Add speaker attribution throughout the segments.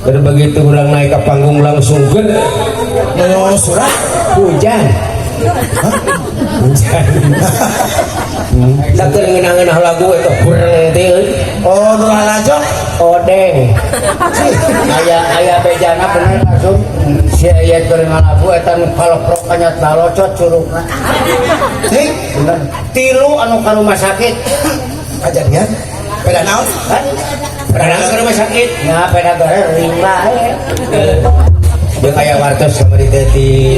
Speaker 1: Baru begitu urang naik ke panggung langsung gen.
Speaker 2: No surat.
Speaker 1: Hujan. Hujan. Sakur ngeunah-ngeunah lagu itu kurang teh euy.
Speaker 2: Oh, nu lalajo.
Speaker 1: Odeng.
Speaker 3: Aya aya bejana bener langsung si aya keur ngalabu eta nu kaloprok kanyat lalocot curugna.
Speaker 2: Cing,
Speaker 3: Bener. Tilu anu ka rumah sakit.
Speaker 2: Kajadian. Beda naon?
Speaker 3: Kan
Speaker 1: Pernah ke rumah sakit.
Speaker 3: Ya peda garering bae.
Speaker 1: Jeung aya wartos kamari teh di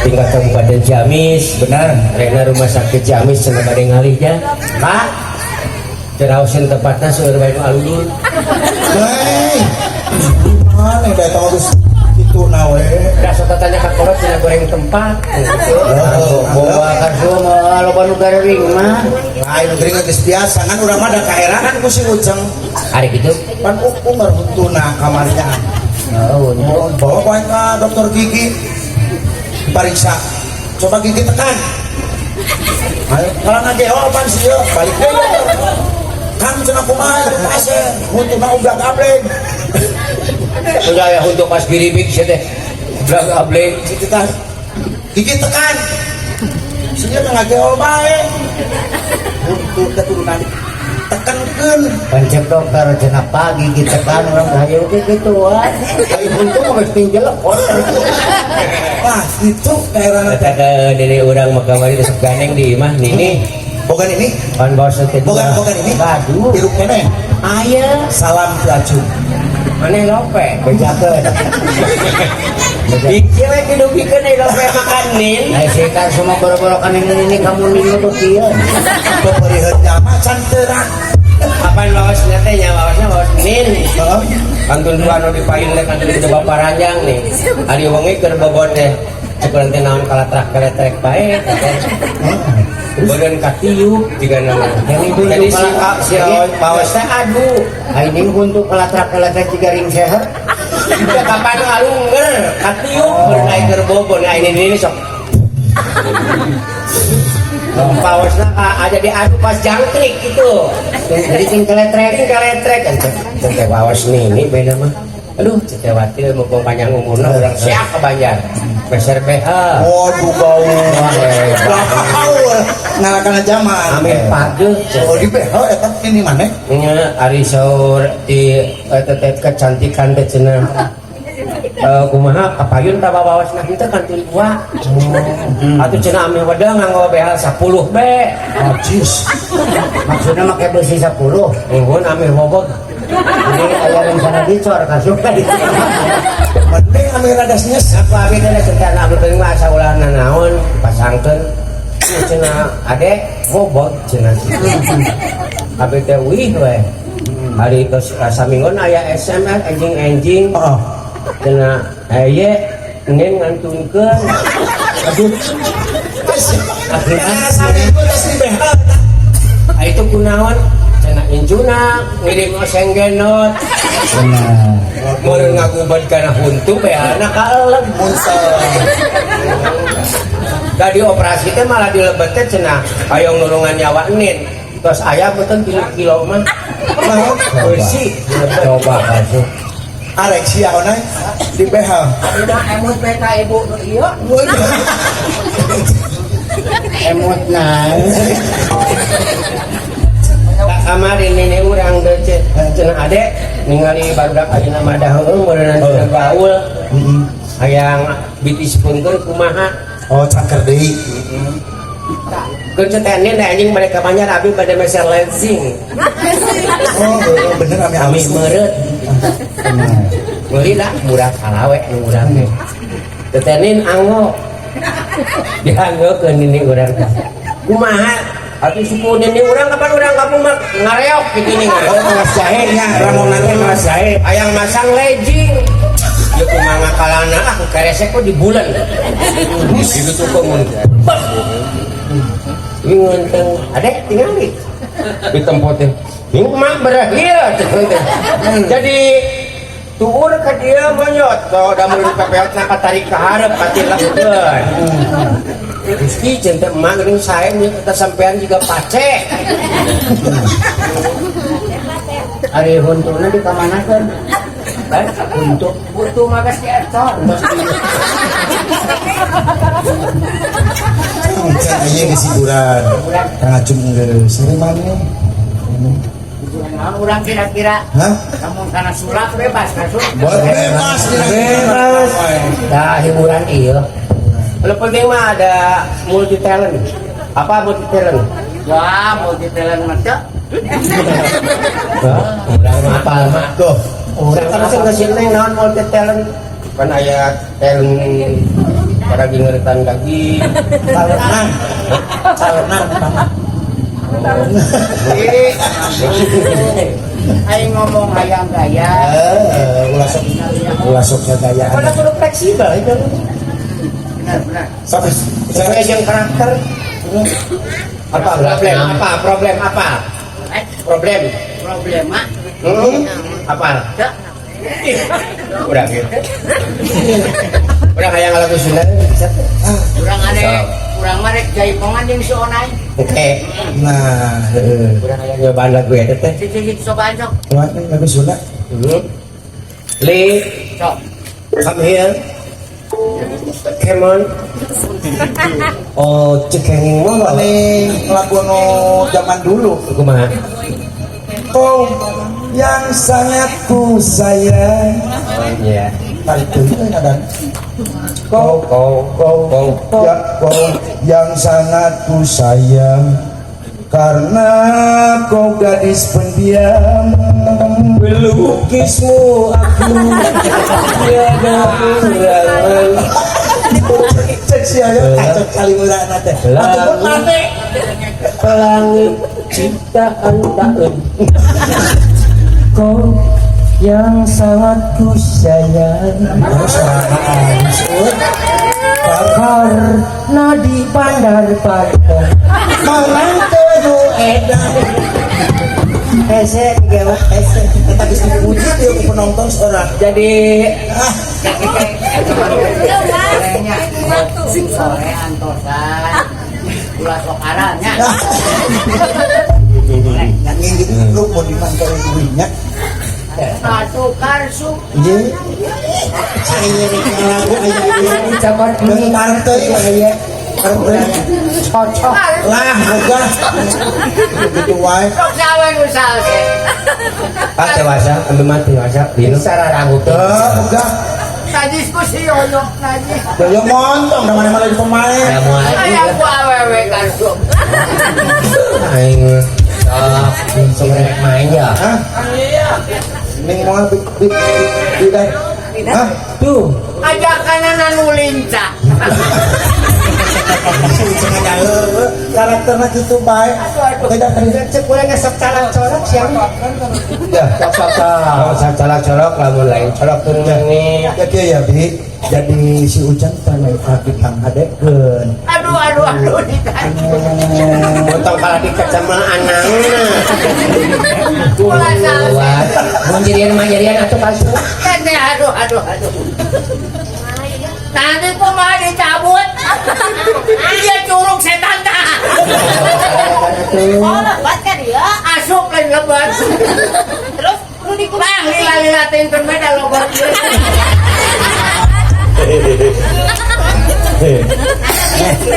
Speaker 1: tingkat Kabupaten Ciamis.
Speaker 3: Bener.
Speaker 1: Rena rumah sakit Ciamis cenah bade ngalih nya.
Speaker 3: Kak,
Speaker 1: Ceraoseun tempatna seueur bae nu aludul.
Speaker 2: Hei. Mana da eta mah geus kitu na we.
Speaker 1: Da sok tanya ka kolot cenah goreng tempat.
Speaker 2: Oh,
Speaker 3: bawa karsu mah loba nu garering mah.
Speaker 2: Lain nu gering geus biasa kan urang mah da kaherangan ku si Ujeng.
Speaker 1: Ari kitu.
Speaker 2: Pan umur huntuna kamarnya.
Speaker 3: Oh,
Speaker 2: Oh, bawa poin ke dokter gigi. Pariksa. Coba gigi tekan. Ayo, kalau ngageo pan sih yo, balik deui. Kang cenah kumaha itu pasien, huntuna ublak ableng.
Speaker 1: Udah ya untuk pas giribik sia teh. Blag ableng.
Speaker 2: Situ tah. Gigi tekan. Sih ngageo bae. Huntu keturunan tekankeun.
Speaker 3: Pancet dokter cenah pagi gigi tekan urang hayu ge kitu wae. Ai huntu mah geus tinggal.
Speaker 2: Wah, itu daerah
Speaker 1: Eta ke dede urang mah kamari teh sok gandeng di imah nini.
Speaker 2: Bogan ini,
Speaker 1: Pan baos teh
Speaker 2: bogan bogan ini.
Speaker 3: Gaduh.
Speaker 2: Hirup keneh.
Speaker 3: Aya
Speaker 2: Salam pelacur.
Speaker 1: Maneh lope.
Speaker 3: Bejakeun.
Speaker 1: Iki we didugikeun deui lope makan nin.
Speaker 3: Ai si karsu mah boro-boro kan ini kamu ninu tuh kieu.
Speaker 2: Peperiheun jalma can terang.
Speaker 1: Kapan waosna teh nya waosna waos nin.
Speaker 2: Heeh.
Speaker 1: Kantun dua nu dipayun teh kantun di bapak ranjang nih. Ari wengi keur bobon teh. Cek urang teh naon kalatrak kaletrek bae teh. Beureun katiup jiga nama. Jadi si si waos teh adu.
Speaker 3: Ai ini huntu kalatrak kaletrek jiga ring seher.
Speaker 1: Juga kapan alungger katiup beureun ai keur bobon ai ini sok. Paosna aja diadu pas jangkrik gitu.
Speaker 3: Jadi king kaletrek.
Speaker 1: Ini kaletrek kan teh waos nih ini beda mah. Aduh, teh watil mumpung panjang umurna urang siap ke Banjar. Meser BH.
Speaker 2: Waduh gaul. Gaul. Ngalakana zaman.
Speaker 1: Ameh pageuh.
Speaker 2: Oh, di BH eta ini mana?
Speaker 1: Nya ari saur di eta teh kecantikan teh cenah. Kumaha kapayun ta waosna henteu kantun dua. Atuh cenah ameh wedang nganggo BH 10 be.
Speaker 2: Najis.
Speaker 3: Maksudnya make besi 10.
Speaker 1: Nuhun ameh bobog.
Speaker 3: Jadi aya rencana dicor kasup tadi.
Speaker 2: Mending ameh rada nyes.
Speaker 1: Apa abi teh cenah abdi teh mah asa ulah nanaon pasangkeun. Cenah ade bobog cenah. Abi teh wih we. Hari tos saminggon aya SMS enjing-enjing.
Speaker 2: Heeh.
Speaker 1: Cenah eye nin ngantunkeun.
Speaker 2: Aduh.
Speaker 1: Akhirnya
Speaker 2: Saminggu geus di BH.
Speaker 1: Ah, itu kunaon cenah incuna ngirim oseng genot. Meureun ngagubad kana huntu behana kaeleg.
Speaker 2: Munsel.
Speaker 1: Da dioperasi teh malah dilebet teh cenah hayang nulungan nyawa nin. Tos aya beuteung 3 kilo mah.
Speaker 2: Naon?
Speaker 1: Beusi dilebet.
Speaker 3: Coba kasup.
Speaker 2: Arek sia onai di BH.
Speaker 3: Udah emut PK ibu nu ieu.
Speaker 2: Waduh.
Speaker 3: Emut nah.
Speaker 1: Tak kamari nini urang deui cenah ade ningali barudak ayeuna mah dah heueuh meureunna cenah gaul. Hayang bitispunkeun kumaha.
Speaker 2: Oh, cangker deui.
Speaker 1: Keur teh nin anjing mereka banyak abi bade meser lensing.
Speaker 2: Oh, bener ame
Speaker 1: Ami
Speaker 2: alus.
Speaker 1: meureut. Meuli lah murah kalawe nu murah teh. Teh nin anggo. Dianggokeun nini urang teh. Kumaha? Atuh suku nini urang kapan urang kampung mah ngareok kitu nih
Speaker 2: Oh, kelas jahe nya, ramon teh kelas jahe.
Speaker 1: Hayang masang legging. Ya kumaha ngakalana ah ku keresek kok di bulan. Gitu tuh kok mun. Bak. Ini ngenteng adek tingali di tempat teh. Ini mah berakhir teh. Jadi tuur ka dia monyot kalau udah mulai pepeot na katarik ka hareup katileukeun. Gusti cinta emak geuning sae kita sampean juga pace.
Speaker 3: Ari huntuna di kamanakeun?
Speaker 1: Eh, untuk
Speaker 3: Butuh mah geus diecor.
Speaker 2: Can aya geus hiburan. Kang Acum geus. Ini mana?
Speaker 3: Hiburan naon urang kira-kira?
Speaker 2: Hah?
Speaker 3: Kamu kana sulap bebas kan Sum?
Speaker 2: Boleh bebas.
Speaker 1: Bebas. Nah, hiburan iya. Kalau penting mah ada multi talent. Apa multi talent?
Speaker 3: Wah, multi talent mah teu.
Speaker 1: Urang mah apal mah.
Speaker 2: Tuh.
Speaker 1: Urang kan sing geus neng naon multi talent. Kan aya talent para ngeretan daging.
Speaker 2: Talenan. Talenan utama.
Speaker 3: Ih, aing ngomong hayang gaya.
Speaker 2: Eh, ulah sok ulah sok gayaan.
Speaker 1: Karena kudu fleksibel itu.
Speaker 3: Benar, benar.
Speaker 2: Sampai
Speaker 1: Sesuai jeung karakter. Apa problem? Apa problem apa?
Speaker 3: Eh,
Speaker 1: Problem.
Speaker 3: problema
Speaker 1: Hmm? Apa?
Speaker 3: teu.
Speaker 1: Udah gitu. Udah hayang lagu Sunda bisa tuh.
Speaker 3: Urang ade, urang mah rek jaipongan jeung si Onai.
Speaker 1: Oke.
Speaker 2: Nah, heeh.
Speaker 1: Urang hayang nyobaan lagu eta teh.
Speaker 3: Cik cik cobaan sok.
Speaker 2: Kumaha lagu Sunda?
Speaker 1: Hmm. Li,
Speaker 3: Sok.
Speaker 1: come here. Come on. Oh, cekenging mah
Speaker 2: Ini lagu nu zaman dulu.
Speaker 1: Kumaha?
Speaker 2: Kau yang sangat ku sayang.
Speaker 1: Oh iya.
Speaker 2: Tarik deui euy nadan.
Speaker 1: Kau kau
Speaker 2: Kau
Speaker 1: kau kau.
Speaker 2: ya, kau yang sangat ku sayang karena kau gadis pendiam.
Speaker 1: Melukismu aku tiada kurangan.
Speaker 2: Cek sia ya kacau kali urang teh. Ataupun maneh
Speaker 1: Pelangi ciptaan tak. Kau yang sangat ku sayang.
Speaker 2: Oh, suara halus, euy.
Speaker 1: Karena di bandar Padang
Speaker 2: Malang teu edan.
Speaker 1: Hese tiga mah hese.
Speaker 2: Eta geus dipuji ieu ku penonton seorang.
Speaker 1: Jadi
Speaker 2: Ah,
Speaker 3: Nya. Sore antosan. Ulah sok arannya.
Speaker 2: nyanyi gitu lu mau dimantau duitnya.
Speaker 3: Satu karsu.
Speaker 2: Iya. Saya rek lagu aya ieu.
Speaker 1: cabar
Speaker 2: Bentar teh
Speaker 1: aya
Speaker 2: Karep
Speaker 1: cocok.
Speaker 2: lah boga. Gitu wae.
Speaker 3: Sok sawe nu salse.
Speaker 1: Pak dewasa, ambil mati dewasa. Secara rambut.
Speaker 2: Teu boga.
Speaker 3: Najis ku si Yoyo najis.
Speaker 2: Yoyo montong da mana-mana lagi pemain.
Speaker 1: Ya mau
Speaker 3: Aya ku awewe karsu.
Speaker 1: Aing sok sebenarnya main ya.
Speaker 2: Hah? Ning moal bi bi bi bi Hah?
Speaker 1: Tuh,
Speaker 3: Ajakanana nu lincah.
Speaker 2: Cenah heueuh karakterna kitu bae. Tidak tadi
Speaker 1: cek urang ngesok calak-colok siapa?
Speaker 2: ya.
Speaker 1: Sok sok sok, sok calak-colok lamun lain colok tuh nih.
Speaker 2: Ya kieu ya Bi. Jadi si Ujang tanya kaki kang hadekeun.
Speaker 3: Aduh aduh aduh ditarik.
Speaker 1: Potong kalah dikecamel anangna.
Speaker 3: Ulah salse.
Speaker 1: Wah, mun jadian mah jadian atuh kasu.
Speaker 3: Teh aduh aduh aduh. Tadi kumaha dicabut? Dia curug setan tah.
Speaker 4: Oh, lebat kan ya?
Speaker 3: Asup lain lebat.
Speaker 4: Terus lu dikumaha?
Speaker 3: Bang lila-lila tenten beda lobat.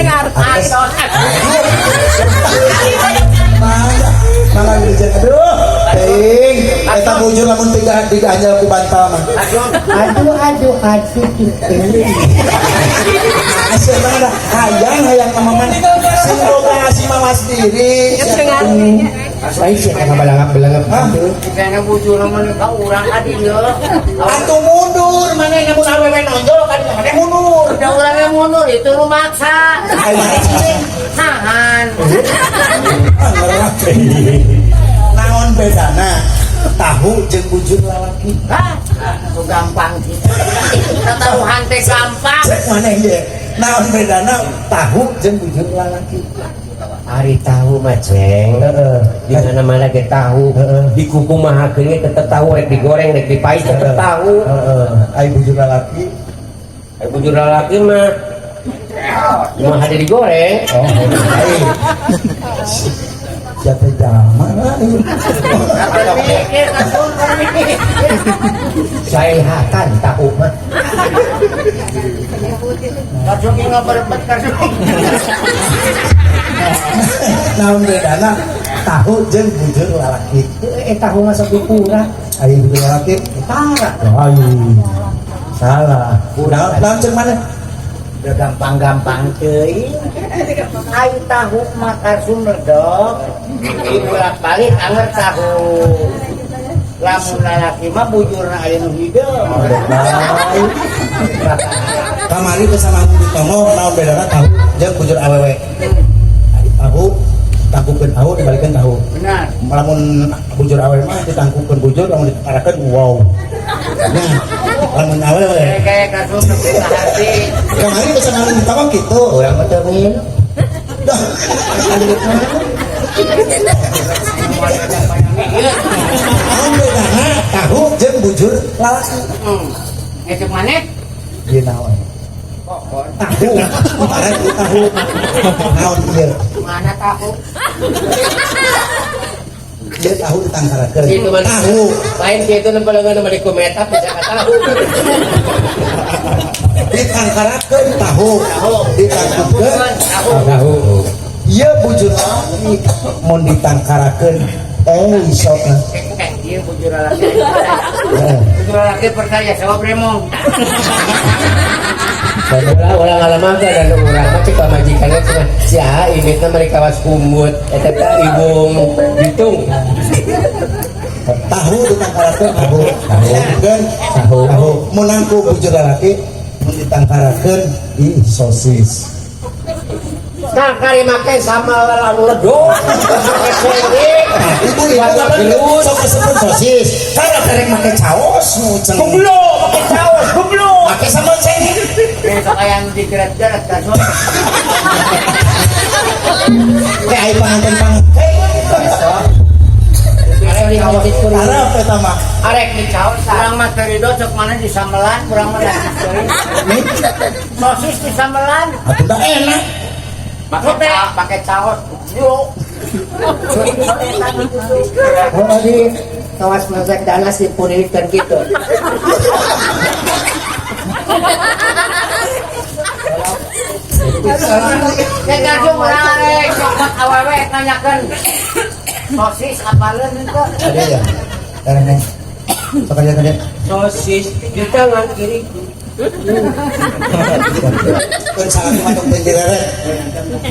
Speaker 3: Atos.
Speaker 2: Mangga, mangga dijen. Aduh, teuing. Eta bujur lamun tiga diganjal ku bantal mah.
Speaker 3: Aduh.
Speaker 1: Aduh aduh aduh.
Speaker 2: Asal banget dah. Hayang hayang ka mama. Sing boga ngasih mama sendiri.
Speaker 1: Lain sih kan balangap-balangap
Speaker 2: Hah?
Speaker 1: gitu.
Speaker 3: Dikana bujur mah ka urang adi ieu.
Speaker 2: Atuh mundur maneh namun awewe nonjol kan maneh mundur.
Speaker 3: Udah orangnya mundur itu lu maksa.
Speaker 2: Ayo maneh cicing.
Speaker 3: Nahan.
Speaker 2: Ah, ngerah. Naon bedana tahu jeung bujur lalaki?
Speaker 3: Hah? Itu gampang sih. Tataruhan teh gampang.
Speaker 2: Cek maneh ye. Naon bedana tahu jeung bujur lalaki?
Speaker 1: Ari tahu mah ceng.
Speaker 2: Heeh.
Speaker 1: Di mana-mana ge tahu.
Speaker 2: Heeh.
Speaker 1: Di kuku mah ge tetep tahu rek digoreng rek dipais tetep tahu.
Speaker 2: Heeh. Ai bujur lalaki.
Speaker 1: Ai bujur lalaki mah mah hade digoreng.
Speaker 2: Oh, ai. Jatuh jalma lain.
Speaker 3: Mikir kasum mikir. Saihatan tahu mah.
Speaker 5: Kasum ini berepet kasum.
Speaker 2: Naon bedana tahu jeung bujur lalaki?
Speaker 3: Tahu mah sok kurang.
Speaker 2: Ayo bujur lalaki
Speaker 3: Tara.
Speaker 2: Ayo. Salah. Naon jeung mana?
Speaker 3: Udah gampang-gampang teuing. Ayo tahu mah kasum ledok. Dibolak-balik anger tahu. Lamun lalaki mah bujurna aya nu hideung.
Speaker 2: Kamari teh sama di tonggo naon bedana tahu jeung bujur awewe? Tahu tangkukeun tahu dibalikeun tahu.
Speaker 5: Benar.
Speaker 2: Lamun bujur awewe mah ditangkukeun bujur, lamun ditarakeun wow. Nah, lamun awewe
Speaker 5: Kayak kasum nepi ka hati.
Speaker 2: Kamari teh sama di tonggo kitu.
Speaker 3: Urang mah teu minum.
Speaker 2: Dah. Naon bedana tahu jeung bujur lalaki?
Speaker 5: Ngecek mana?
Speaker 2: Ieu naon? Tahu. Kemarin tahu. Naon ieu?
Speaker 5: Mana tahu?
Speaker 2: Ieu tahu ditangkarakeun.
Speaker 1: Itu mah
Speaker 2: Tahu.
Speaker 1: Lain kitu nempelengan mah di kumeta bisa ka tahu.
Speaker 2: Ditangkarakeun tahu. Ditangkukeun
Speaker 1: Tahu.
Speaker 2: Ieu bujur lalaki mun ditangkarakeun sok.
Speaker 5: Ieu bujur lalaki. Bujur lalaki percaya sama bremong.
Speaker 1: Ulah ulah ngalaman teh dan urang mah cek pamajikanna cenah si A imitna mah kawas kumut eta teh ibung bitung.
Speaker 2: Tahu ditangkarakeun tahu. Tahu.
Speaker 1: Tahu.
Speaker 2: Tahu. Mun nangku bujur lalaki mun ditangkarakeun di sosis.
Speaker 1: Nah, kari make sama lalu ledok.
Speaker 2: Ibu ibu sok kasebut sosis. Kalau derek make caos nu ceng.
Speaker 1: Goblok, make caos, goblok.
Speaker 2: Make sambal ceng.
Speaker 5: Besok aya nu digeret-geret kasum.
Speaker 2: Kayak ai panganten pang. Arab eta mah.
Speaker 1: Arek di caos.
Speaker 5: Urang mah teu rido cek mana di sambelan, urang mah najis deui. Sosis di sambelan.
Speaker 2: Atuh da enak.
Speaker 5: Pakai caos. Goblok.
Speaker 3: Oh di kawas masak dana si punilikeun kitu.
Speaker 5: Kayak kasum urang arek cokot awewe nanyakeun. Sosis apaleun henteu?
Speaker 2: Ada ya. Neng. Sok aja tadi.
Speaker 1: Sosis di tangan kiri.
Speaker 2: Kan sangat mah tong direret.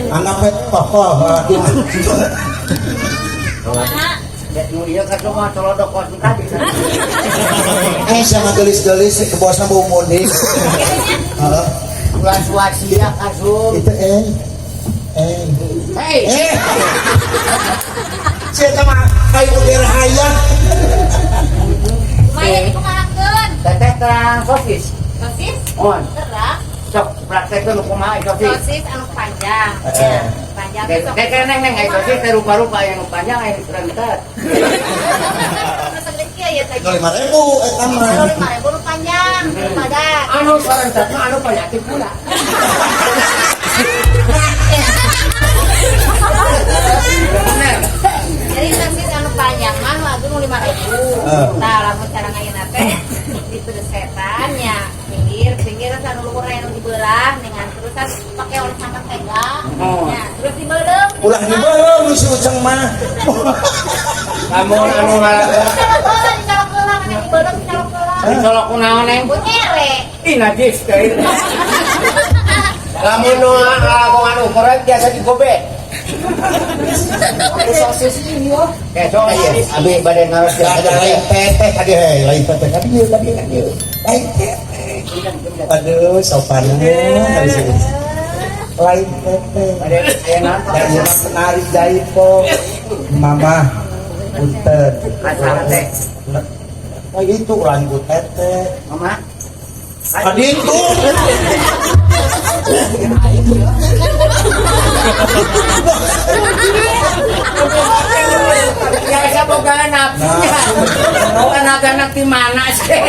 Speaker 2: Anggap we tokoh lalaki mah.
Speaker 5: Nu ieu kasum mah colodok kos tadi.
Speaker 2: Sama gelis-gelis ke bosna bau munding. Heeh.
Speaker 5: Ulah suasia kasum.
Speaker 2: Itu
Speaker 5: Hei.
Speaker 2: Sia mah kayu udir hayang.
Speaker 4: Lumayan dikumahakeun.
Speaker 5: Teteh terang sosis.
Speaker 4: Sosis?
Speaker 5: On.
Speaker 4: Terang.
Speaker 5: Sok praktekkeun nu kumaha sosis.
Speaker 4: Sosis anu panjang. Ya, panjang sok.
Speaker 5: Teh neng neng ai sosis teh rupa-rupa aya nu panjang aya nu serentet.
Speaker 4: Nu segede kieu ya teh.
Speaker 2: 5.000 eta mah.
Speaker 4: 5.000 nu panjang, nu padat.
Speaker 1: Anu serentet mah anu penyakit pula.
Speaker 5: Bener.
Speaker 4: Jadi sosis anu panjang mah lagu nu 5.000. Tah lamun cara ngayeuna teh dipedesetan nya pinggir-pinggir anu luhur anu dibelah dengan terusan pake oleh santan tega. Ya, terus dibeuleum.
Speaker 2: Ulah dibeuleum si Uceng mah.
Speaker 1: Lamun anu ngalakuan
Speaker 4: Dicolok heula, dicolok heula, dicolok heula.
Speaker 5: Dicolok ku naon neng?
Speaker 4: Ku nyere.
Speaker 5: Ih najis teh.
Speaker 1: Lamun nu ngalakuan ukuran biasa digobek.
Speaker 3: Sosis ieu.
Speaker 5: Kayak sosis.
Speaker 3: Abi bade naros
Speaker 2: Ada lain teteh tadi hei, lain teteh tadi tadi tadi. Lain teteh. Aduh, sopannya dari sini. Lain teteh.
Speaker 5: Bade aya naon
Speaker 2: Dan yang menarik jaipo mama punten.
Speaker 5: Asal teh.
Speaker 2: Oh itu lain ku teteh.
Speaker 5: Mama.
Speaker 2: Tadi itu.
Speaker 5: Biasa boga nafsunya. Boga anak di mana sih?